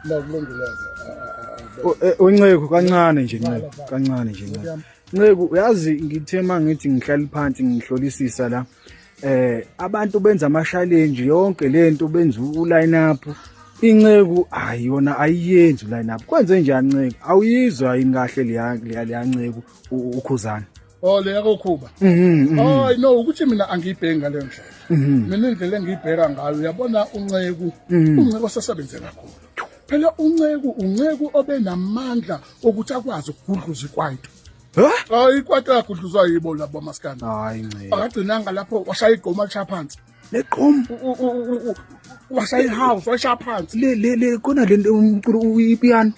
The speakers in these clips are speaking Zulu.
No, kulungile-ke. Unceku kancane nje, Nceku, kancane nje, Nceku. Nceku, uyazi ngithe uma ngithi ngihlala phansi ngihlolisisa la, abantu benza ama challenge yonke lento, benza u line up. Inceku hayi yona ayiyenzi u line up. Kwenze njani, Nceku? Awuyizwa yini kahle leya Nceku uKhuzani? Oh, le yakokhuba. Oh no, ukuthi mina angiyibheki ngaleyo ndlela. Mina indlela engiyibheka ngayo, uyabona uNceku, uNceku osesebenze kakhulu. Phela uNceku obenamandla okuthi akwazi ukugudluza ikwaito. Ha? Hayi, ikwaito yagudluzwa yibo labo maskandi. Hayi, Nceku. Akagcinanga lapho, washaya igqoma lishaya phansi. Leqom. Washaya ihouse washaya phansi. Le khona le umculo ipiano.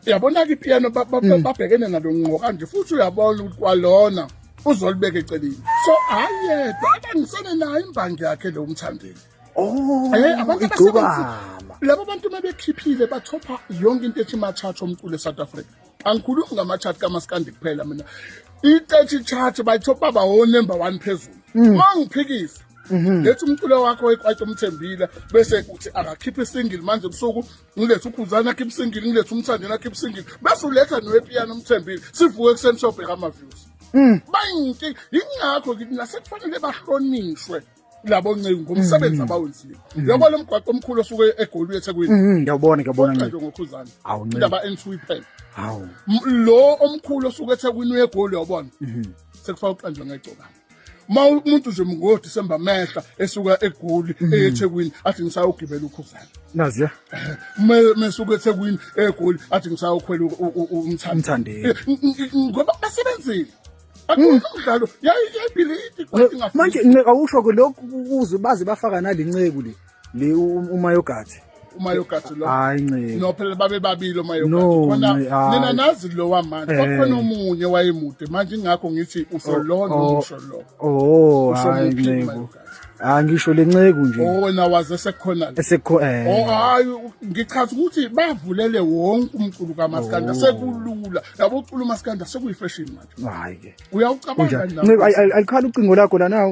Uyabona-ke ipiano babhekene nalo ngqo kanje, futhi uyabona ukuthi kwalona uzolibeka eceleni. So ayedwa abangisene nayo imbangi yakhe lo uMthandeni. Oh, abantu igcokama. Labo bantu uma bekhiphile bathopha yonke into ethi ma-chart omculo e-South Africa. Angikhulumi ngama-chart kamaskandi kuphela mina. I-30 chart bayithopha, baba o-number 1 phezulu. Uma ngiphikisa, lethi umculo wakho wekwaito umthembile, bese uthi akakhiphe isingle manje ebusuku, ngilethe uKhuzani akhiphe isingle, ngilethe uMthandeni akhiphe isingle, bese uletha nowepiyano umthembile, sivuke ekuseni siyobheka ama-views. Bayinki yingakho ngithi nasekufanele bahlonishwe labo Nceku ngomsebenzi abawenzile. Uyabona umgwaqo omkhulu osuke eGoli uye eThekwini? Ngiyabona, ngiyabona, Nceku. Nje ngoKhuzani. Awu, Nceku. Indaba N2 iphela. Hawu. Lo omkhulu osuke eThekwini uye eGoli, uyabona? Sekufaka uqanjwe ngegcokama. Ma umuntu nje ngoDisemba mehla esuka eGoli eThekwini athi ngisayogibela uKhuzani. Naziya. Mesuka eThekwini eGoli athi ngisayokhwela uMthandeni. UMthandeni. Ngoba basebenzile. Akukho umdlalo yayibhilidi. Manje Nceku, awusho ke lokhu kuze baze bafaka nale nceku le uMayogathi. UMayogathi lo. Hayi, Nceku. No, phela babe babili uMayogathi. No, Khona hayi. nina nazi lo wamanje. Kwakhona omunye wayemude manje, ingakho ngithi usho lo noma usho lo. Oh, Usho hayi, muphi Nceku. uMayogathi? Ah, ngisho le nceku nje. Oh, wena waze sekukhona le. Esekho Oh hayi, ngichaza ukuthi bavulele wonke umculo kaMaskanda, sekulula. Yabo, uculo uMaskanda sekuyi-fashion manje. Hayi ke. Uyawucabanga Kunjani? na? Nceku, alikhala ucingo lakho la na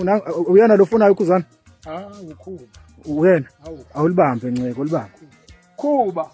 uyena lo fonayo uKhuzani? Ah, ukhuba. Uyena. Hawu. Awulibambe, Nceku, ulibambe. Khuba.